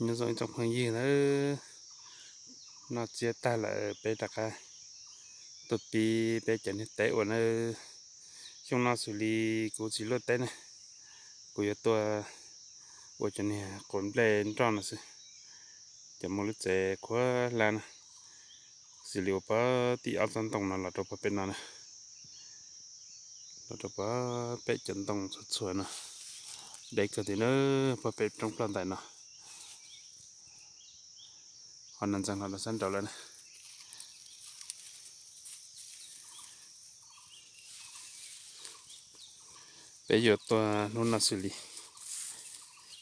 Nyob zoo ib tsoom phooj ywg nawb, noj tsiab tag lawm peb rov qab tuaj pib peb cov niag teb ua nawb. Xyoo no xws li kuv tsis luaj teb ne, kuv yuav tuaj ua cov niag quav nplej nroj no xwb. Cov muaj lub tsev qhuav hlab na, xws li ua pog tim ob tsob ntoo no los rau pog pem no na, los rau pog pem cov ntoo txhua txhua no. Deb kawg tiag na, pog pem roob ploj ntais no. Ho no ntxeev los rau sab nraud lawm na. Peb yuav tuaj hnub no xws li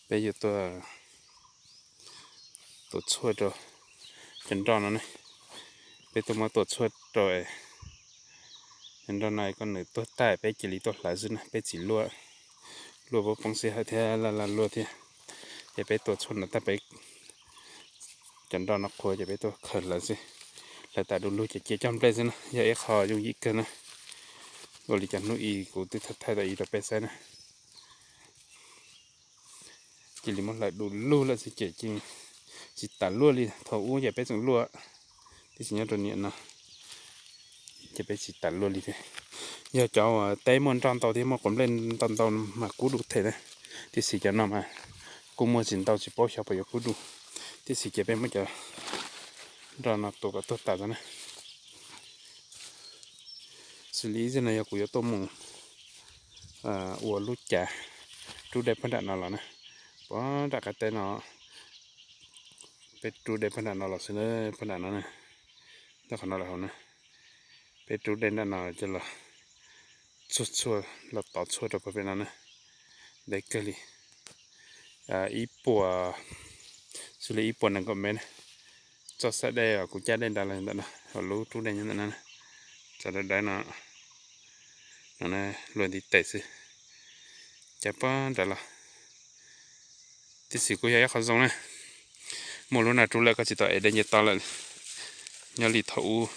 peb yuav tuaj tua tshuaj rau cov nroj no ne. Peb tuaj muab tua tshuaj rau cov nroj no, koj nws tuag tag peb cia li tuaj hlawv xwb na, peb tsis luaj. Luaj poob poob sij hawm thiab laj laj luaj thiab. Ces peb tua tshuaj no tag peb cov nroj no qhuav ces peb tuaj khaws hlawv xwb. Hlawv tas du lug ces cia cog nplej xwb na, yog ib qho yooj yim kawg na. Ua li cas hnub i kuv twb thaij thaij tau ib rau peb saib na. Cia li muab hlawv du lug lawm xwb ces tsis tas luaj li. Thaum ub ces peb tseem luaj, tib si nyob rau niam no ces peb tsis tas luaj li thiab. Yog cov teb muaj nroj ntau thiab muaj quav nplej ntau ntau mas kub du them na, tiam sis cov no mas kuj muaj tsis ntau tsis paub xyov puas yuav kub du, tiam sis ces peb muab cov nroj no tua kom tuag tas tso na. Xws li ib zaug no yog kuv yuav tuaj mus ua lub cav rub dej pog nram no los na, pog nram qab teb no. Peb rub dej pog nram no los xwb na, pog nram no na, tau qhov no lawm hauv na. Peb rub dej nram no coj los txhua txhua, los tov tshuaj rau pog pem no na. Deb kawg li. Ib puas, xws li ib puas nees nkaum mev na. Txoj xab dej uas kuv cab dej nrad los ntawm no, hauv lub rub dej nyob ntawm no, txoj dawb dawb no, no luaj ntiv tes xwb, cab pog nrad los. Tiam sis kuj yog ib qho zoo na, muaj lub no rub lawm koj tsis tau ev dej nce toj lawm. Nyob li thaum ub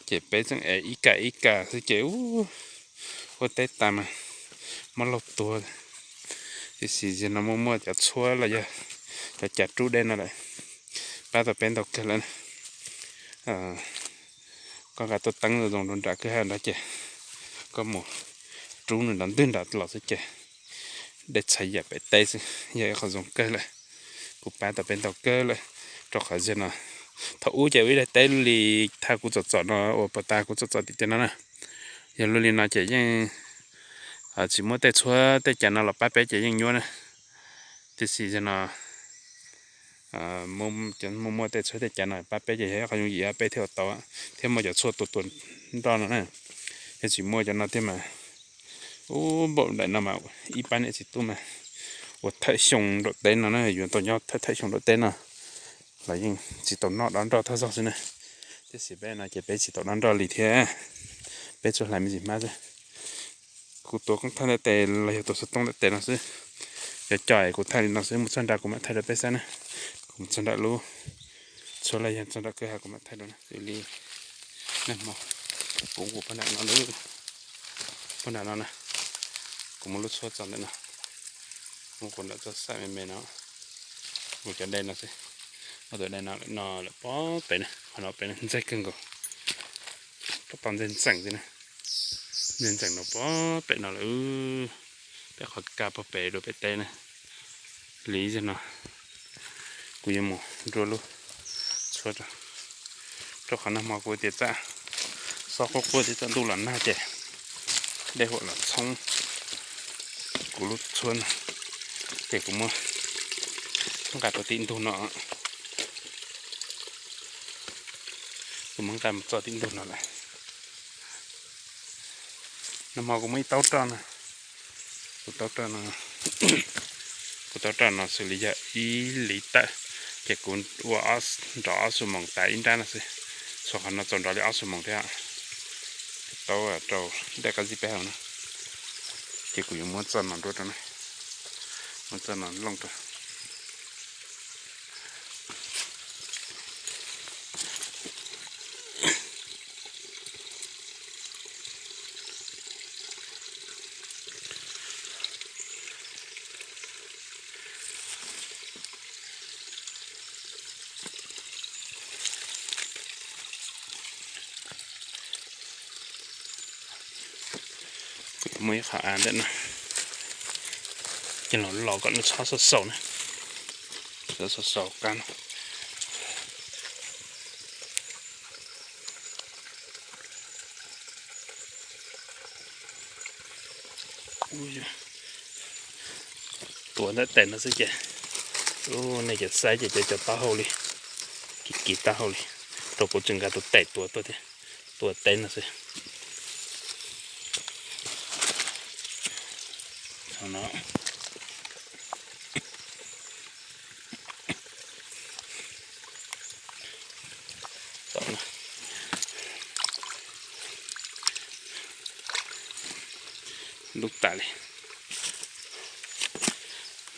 ces peb tseem ev ib kam ib kam xwb ces ub, ua teb tas mas muab laug tuag. Tiam sis zaum no muaj muaj cov tshuab los yog cov cav rub dej no lawm, pab tau peb ntau kawg lawm. Koj nqa tuaj teeb zoo zoo rau nram kwj ha nrad ces koj mus rub nws nrad ntwg nrad los xwb ces dej txhais yam pem teb xwb, yog ib qho zoo kawg lawm. Kuj pab tau peb ntau kawg lawm, rau qhov zaum no thaum ub ces ua ib daim teb li thaj kuv txom txom no uas puas tas kuv txom txom tim tej no na. Yog luaj li no ces yeej tsis muaj tej tshuab tej cav no los pab peb ces yeej nyuaj na. Tiam sis zaum no muaj muaj tej tshuab tej cav no pab peb ces yog ib qho yooj yim peb thiaj ua tau thiab muaj cov tshuaj tua tua nroj no na. Yog tsis muaj cov no thiab mas ub, npaum daim no mas ib pab niam txiv tub mas ua thawj xyoo nraum teb no na, yuav tau nyob thawj thawj xyoo nraum teb no los yeej tsis tau noj dab nroj thawj zaug xwb na. Tiam sis peb no ces peb tsis tau dab nroj li thiab, peb tsuas hlais me ntsis hmab xwb. Kuv tuav koob thaij ntav tes los yog tuav xov tooj ntav tes no xwb. Cov cos kuv thaij li no xwb, mus txog nrad kuv mam thaij rau peb saib na. Kuv mus txog nram lub tshuab los yog txog nram kwj ha kuv mam thaij rau na. Xws li nag hmo kuv mus pog nram no, pog nram no na, kuv muaj lub tshuab txog ntawm no, mus kuv nram txoj xaj me me no, mus cov dej no xwb. Ob tug dej no lawm no lawm pob pem na, qhov no pem na ntxaij kawg nkaus. Pob tau ntxaij ntxeem xwb na, ntxaij ntxeem no pob pem no lawm, pem qhov kaj pob pem dua pem teb na. Li zaum no kuv yuav mus nruab lub tshuab rau, rau qhov nag hmo kuv tias txaj xob quaj quaj thiab txaj ntuj los nag ces dej huam los txhoob kuv lub tshuab no, ces kuv muab nqa rau tim ntug no. Kuv muab nqa mus txog tim ntug no lawm. Nag hmo kuv muaj ib taub roj no, kuv taub roj no, kuv taub roj no xws li yog ib li tawm, ces kuv ua nrov ob xuab moos tas ib nrab no xwb, txhua qhov no txaus nrov li ob xuab moos thiab. Taub rau dej qab zib peb hau no, ces kuv yuav muab txoj no nruab rau na, muab txoj no looj rau. Muaj ib qho av ntawm no, ces los los kom nws txhob xaus xaus na, txhob xaus xaus qab no. Tuav ntawm tes no xwb ces, nej cov saib ces cov cov taub hau li, kiv kiv taub hau li, rau kuv tseem nqa tus tes tuav tuaj thiab, tuav teb no xwb. Lub tas li.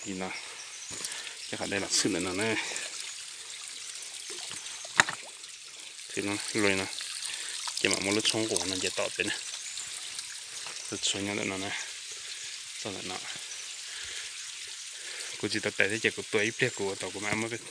Li no, coj qhov dej los txhwb ntawm no na. Txhwb no, li no, ces mam muab lub tshuab nqus no nce tom pem na. Lub tshuab nyob ntawm no na, txog ntawm no. Kuv tsis tau tes thiab ces kuv tua ib pliag kuv ua tau kuv mam muab peb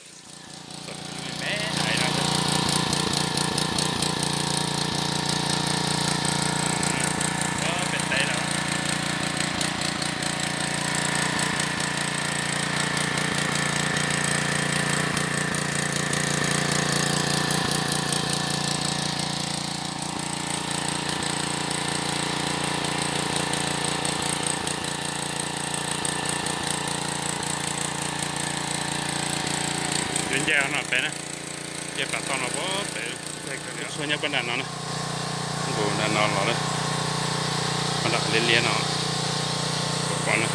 Yuav nce no pem na, nce pam toj no pem, tshuab nyob pab nram no na, nqus nram no los na, pab nram liab liab no, pom pom na,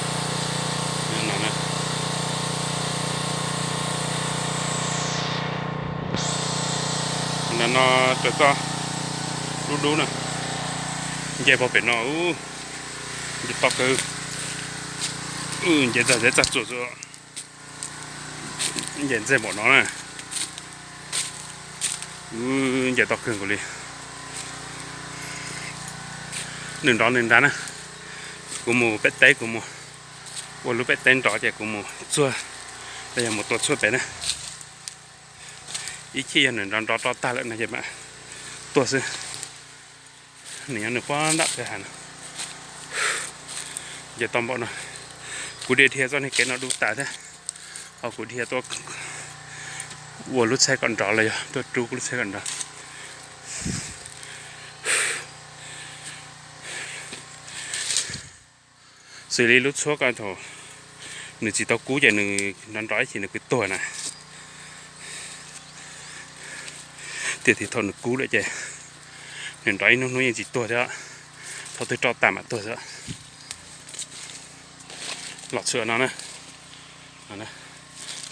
no na. Nram no raws txoj dub dub na, nce pog pem no, nce to kawg, nce txag zeb txag tsuas xwb, nce ntxeg npaum no na. Nce to kawg nkaus li. Nws nrov nws nrag na, kuv mus pem teb, kuv mus ua lub pem teb nrov ces kuv mus txuag, los yog mus tua tshuaj pem na. Ib chim yog nws nrov nrov rov tag lawm no ces mam tuaj xwb. Nws nyob nws pob nram kwj ha no, nce tau npaum no. Kuv dhia dhia txoj niag kev no dub tas thiab, ho kuv dhia tuaj ua lub tsheb kom nrov los yog tuaj rub kuv lub tsheb kom nrov. Xws li lub tshuab ko thaum nws tsis tau kub ces nws nrov nrov ib chim nws pheej tuag na. Tiam sis thaum nws kub lawm ces nws nrov ib hnub hnub yeej tsis tuag thiab, thaum twg roj tas mam tuag xwb. Los tshwm no na,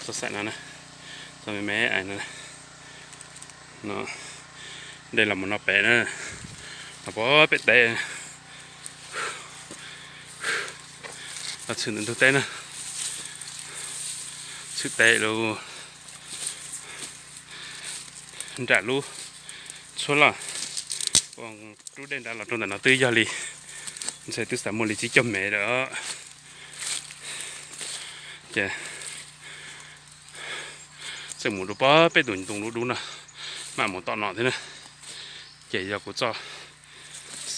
txoj xaim no na, txoj me me no, dej los mus no pem na, los pem teb, los tshwm ntawm ntug teb na, tshwm teb lawm. Nram lub tshuab loj, rub dej nrad los rau ntawm no twb yog li, ntshe twb xav muaj li tsib caug mev lawm. Ces tseem mus rau pem tus ntoo dub dub no, mam mus tom no thiab na. Ces yog kuv txoj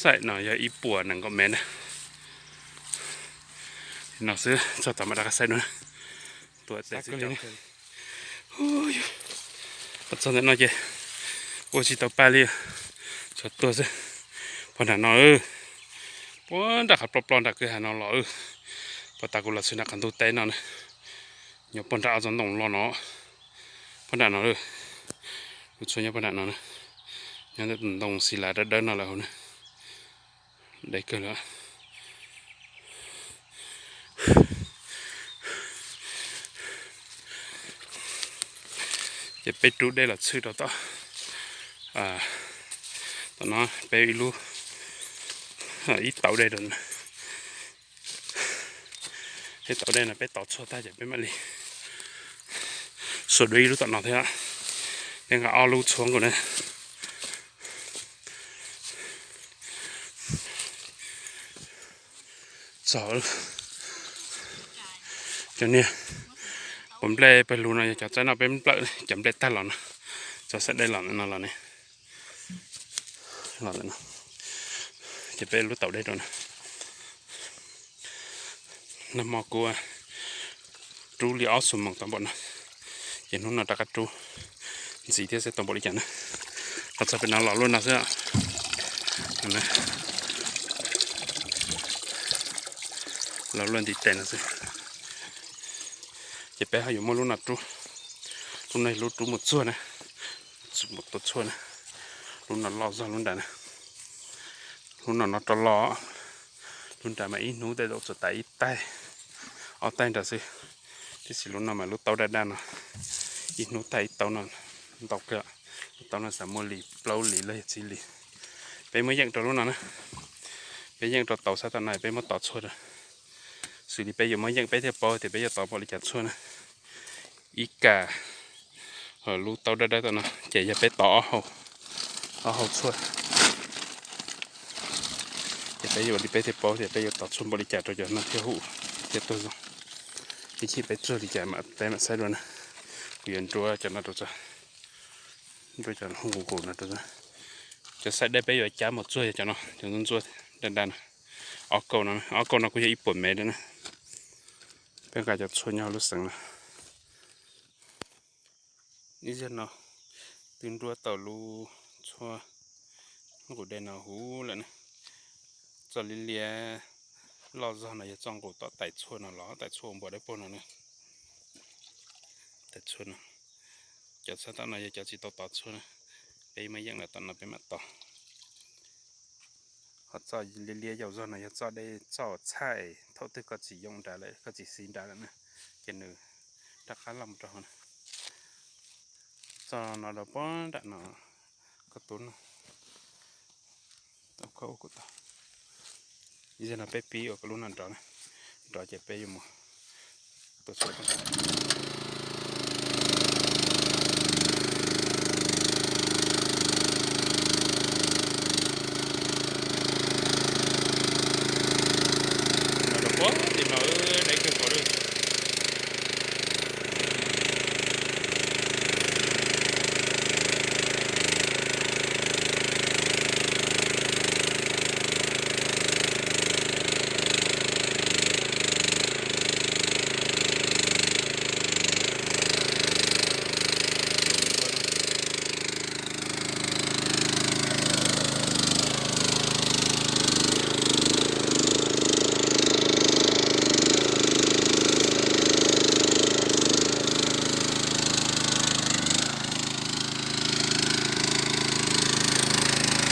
xaim no yog ib puas nees nkaum mev na. No xwb txog tom mam rov qab saib dua na. Tuam tes xwb. Txog ntawm no ces ua tsis tau pa li, tshuav tuag xwb. Pog nram no, puag nram qhov ploj ploj nram kwj ha no los, puag ta kuv los txog nram qhov ntug teb no na, nyob puag nram ob txoj ntoo los no, puag nram no, kuv txhua nyob puag nram no na, nyob ntawm tus ntoo xis lav dawb dawb no lawm hauv na. Deb kawg lawm. Ces peb rub dej los tshwb rau tom, tom no peb ib lub, ib tauv dej rau. Ib tauv dej no peb tov tshuaj tag ces peb mam li xuas dua ib lub tom no thiab. Peb nqa ob lub tshuab nkaus na. Txog cov niag quav nplej pawg lug no yog cov txaib noj peb nplawm cov nplej tag los no, txog xaim dej los no los ne, los lawm no, ces peb lub tauv dej rau no. Nag hmo kuv rub li ob xuab moos tau npaum no, ces hnub no rov qab rub ntxiv thiab seb tau npaum li cas na. Los txog pem no los luaj no xwb. Los luaj ntiv tes no xwb. Ces peb ho yuav muab lub no rub, lub no lub rub mus txuag na, mus tua tshuaj na. Lub no loj zog lub nrad na. Lub no no rov loj, lub nrad mas ib hnub tej zaum tsuas tas ib taig, ob taig nrad xwb. Tiam sis lub no mas lub taub daj daj no, ib hnub tag ib taub no ntau kawg. Lub taub no xav muaj li plaub li los yog tsib li. Peb muab yeej rau lub no na, peb yeej rau tauv sab tom no peb muab tov tshuaj rau. Xws li peb yuav muab yeej peb thiaj paub tias peb yuav tov npaum li cas tshuaj na. Ib kas lub taub daj daj tom no ces yog peb tov ob hau tshuaj. Ces peb yuav li peb thiaj paub tias peb yuav tov tshuaj npaum li cas rau cov no thiaj hum thiaj tuag zoo. Ib chim peb tsuag li cas peb mam saib dua na. Kuv yuav nruab cov no rau, nruab cov nqus nqus no rau. Cov xaim dej peb yuav cab mus tsuag yog cov no, cov ntsuab ntsuab daj daj no. Ob kaug no, ob kaug no kuj yog ib puas mev lawm na. Peb nqa cov tshuaj nyob lub xeev no. Ib zaug no twb nruab tau lub tshuaj nqus dej no huv lawm na. Txoj liab liab loj zog no yog txoj nqus tom tais tshuaj no los tais tshuaj npua dawb paug no na. Tais tshuaj no, cov txhab tom no yog cov tsis tau tov tshuaj na. Peb muab yeej lawm tom no peb mam tov. Ho txoj liab liab yau zog no yog txoj dej txoj txhab es thaum twg koj tsis yoo nrad lawm koj tsis xis nrad lawm na, ces nws rov qab loj mus rau hauv na. Txoj no rau puag nram no, koj tub no, ib zaug no peb pib ua koj lub no nrov na, nrov ces peb yuav mus tua tshuaj. Rau puag tim no deb kawg nkaus li.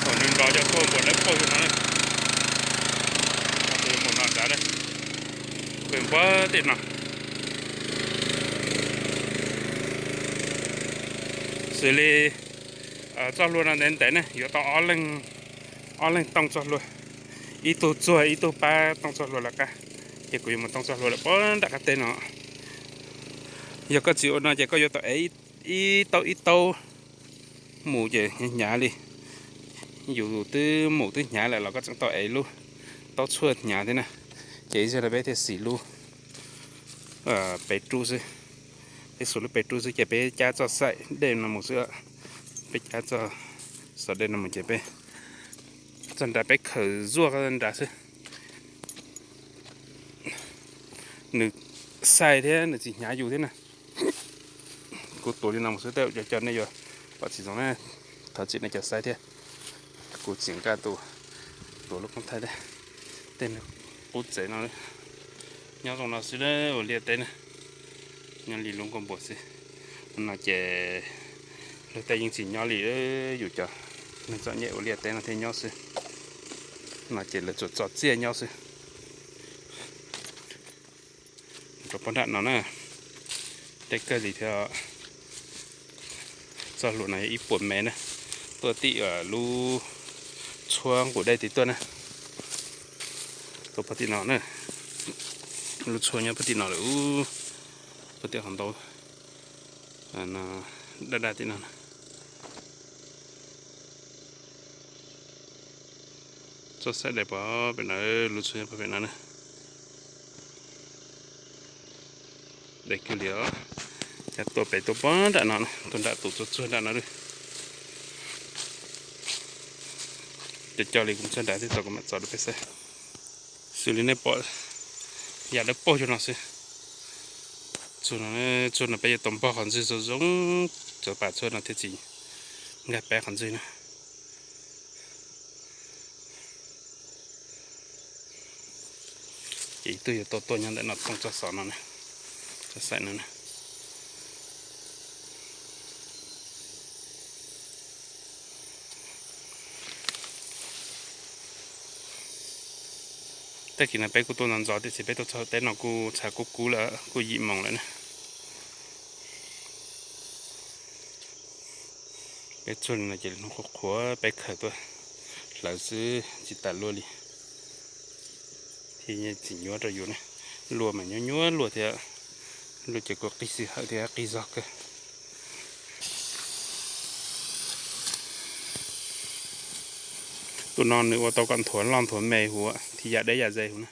Thaum nws nrov cov tshuaj npua dawb paug no, mus no nrad, pem npuab tim no. Xws li txoj hlua no ntev ntev ne yuav tau ob leeg tooj txoj hlua, ib tug txuag ib tug pab tooj txoj hlua lawv qab. Ces kuv yuav mus tooj txoj hlua lawm puag nram qab teb no. Yog koj tsis ua no ces koj yuav tau ev ib taub ib taub mus ces hnyav li. Yus twb mus twb hnyav lawm los koj tseem tau ev lub taub tshuaj hnyav thiab na. Ces ib zaug no peb thiaj xis lub pem rub xwb. Peb xis lub pem rub xwb ces peb cab txoj xaim dej no mus xwb. Peb cab txoj xaim dej no mus ces peb txog nrad peb khaws zuaj nrad xwb. Nws xais thiab nws tsis hnyav yus thiab na. Kuv tuav li no mus xwb tej zaum cov nej yuav pom tsis zoo na. Thov txim nej cov saib thiab. Kuv tsis nqa tus tuav lub koob thaij thiab. Tej qub tsev no nyob zoo no xwb ua liaj teb na. Nyob li lub nkuaj npua xwb. No ces luag tej yeej tsis nyob li, yus cov neeg txom nyem ua liaj teb no thiaj nyob xwb. No ces lawv tsuas txo txiaj nyob xwb. Rau puag nram no na, deb kawg li thiab. Txoj hlua no yog ib puas mev na, tuaj tim lub tshuab nqus dej tid tuaj na. Tuaj puag tim no na, lub tshuab nyob puag tim no lawm, puag tim qhov ntau daj daj tim no na. Txoj xaim dej puag pem no, lub tshuab nyob puag pem no na. Deb kiag li os. Cab tuaj pem tuaj puag nram no, tuaj nram tus txuag txuag nram no lawm. Cov coj li kuv txog nrad thiab tso kuv mam txo rau peb saib. Xws li nej pom Yam dawb paug cuag no xwb. Txuag no, txuag no peb yuav tau npog qhov ntswg zoo zoo, cov pas txuag no thiaj tsis nkag peb qhov ntswg na. Ces ib tug yuav tau tuaj nyob ntawm no, tooj txoj xov no, txoj xaim no na. Tag kis no peb kuj tuaj ntxov ntxov tiam sis peb tuaj txog teb no kuj txha kub kub lawm, kuj yim moos lawm na. Peb txuag li no ces qhuav qhuav peb khaws tuaj hlawv xwb tsis tas luaj li. Thiaj tsis nyuaj rau yus ne. Luaj mas nyuaj nyuaj luaj thiab, luaj ces kuj qig xwm hawm thiab qig zog kawg. Tus no nws ua tau kom nthuav loj nthuav me huv thiab yam deb yam ze huv na.